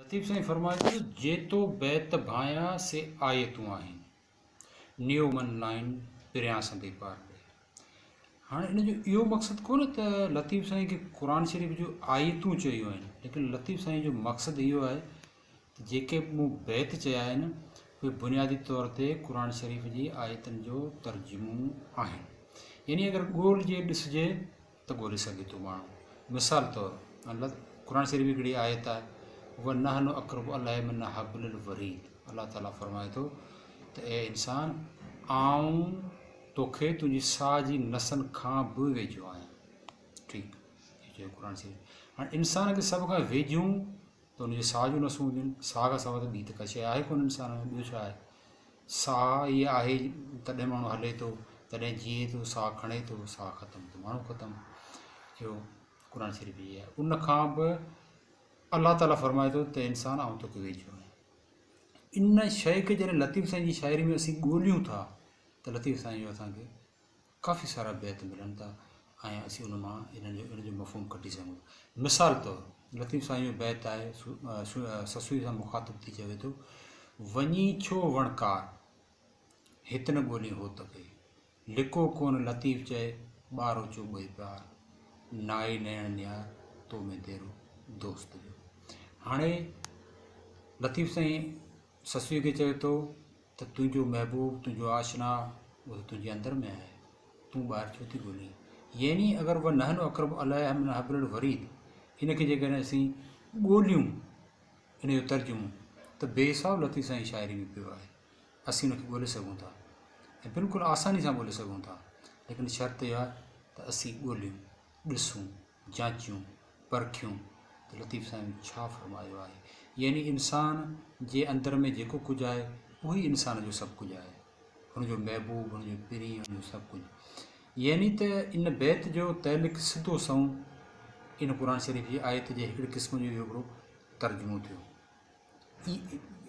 لطيف سائين فرمائي ٿو ته جيتو بيت ڀانئيان سي آيتون آهن، نيو من لائين پريان سندي پار ڏي. هاڻي ان جو اهو مقصد ڪونهي ته لطيف سائين کي قرآن شريف جون آيتون چيون آهن، ليڪن لطيف سائين جو مقصد اهو آهي ته جيڪي به مون بيت چيا آهن اهي بنيادي طور تي قرآن شريف جي آيتن جو ترجمو آهن. يعني اگر ڳولجي ڏسجي ته ڳولي سگهي ٿو ماڻهو. مثال طور قرآن شريف جي هڪڙي آيت آهي ونحن اقرب اليه من حبل الوريد الله تعالي فرمائي ٿو ته اي انسان آئون توکي تنهنجي ساهه جي نسن کان به ويجهو آهيان. ٺيڪ هي چيو قرآن شريف. هاڻي انسان کي سڀ کان ويجهيون ته ان جي ساهه جون نسون هونديون آهن. ساهه کان سواء ته ٻي ته ڪا شيء آهي ڪونه انسان ۾ ٻيو ڇا آهي؟ ساهه ئي آهي تڏهن ماڻهو هلي ٿو، تڏهن جيئي ٿو، ساهه کڻي ٿو، ساهه ختم ته ماڻهو ختم. اهو قرآن شريف جي آهي. ان کان به الله تعاليٰ فرمائي ٿو ته انسان آئون توکي ويجهو آهيان. ان شيء کي جڏهن لطيف سائين جي شاعري ۾ اسين ڳوليون ٿا ته لطيف سائين جو اسان کي ڪافي سارا بيت ملن ٿا ۽ اسين ان مان انهن جو ان جو مفهوم ڪڍي سگهون ٿا. مثال طور لطيف سائين جو بيت آهي سسئي سان مخاطب ٿي چوي ٿو، وڃي ڇو وڻڪار، هت نه ڳولين هوت کي، لڪو ڪونه لطيف چئي، ٻاروچو ٻئي پيار، نائي نيڻ نيار، تو ۾ ديرو دوست جو. هاڻي لطيف سائين سسئي کي چوي ٿو ته تنهنجو محبوب، تنهنجو آشنا، اهو ته تنهنجي اندر ۾ آهي، تون ٻاهر ڇو ٿي ڳولين؟ يعني اگر ونحن اقرب اليه من حبل الوريد ان کي جيڪڏهن اسين ڳوليون ان جو ترجمو ته بي حساب لطيف سائين شاعري ۾ پيو آهي، اسين ان کي ڳولي سگهون ٿا ۽ بلڪل آساني سان ڳولي سگهون ٿا، ليڪن شرط اهو آهي ته اسين ڳوليون، ڏسون. جاچيون، پرکيون ته لطيف سائين ڇا فرمايو آهي. يعني انسان جي اندر ۾ جيڪو ڪجهه آهي، اهو ئي انسان جو سڀ ڪجهه آهي. هن جو محبوب، هن جو پرين، هن جو سڀ ڪجهه. يعني ته ان بيت جو تعلق سڌو سنئون ان قرآن شريف جي آيت جي هڪڙي قسم جو اهو هڪڙو ترجمو ٿيو.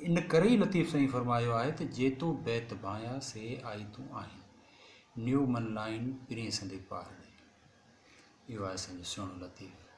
ان ڪري ئي لطيف سائين فرمايو آهي ته جيتو بيت ڀانيا سي آيتون آهن، نيو من لائين پرين سندي پار ڏي. اهو آهي اسان جو سهڻو لطيف.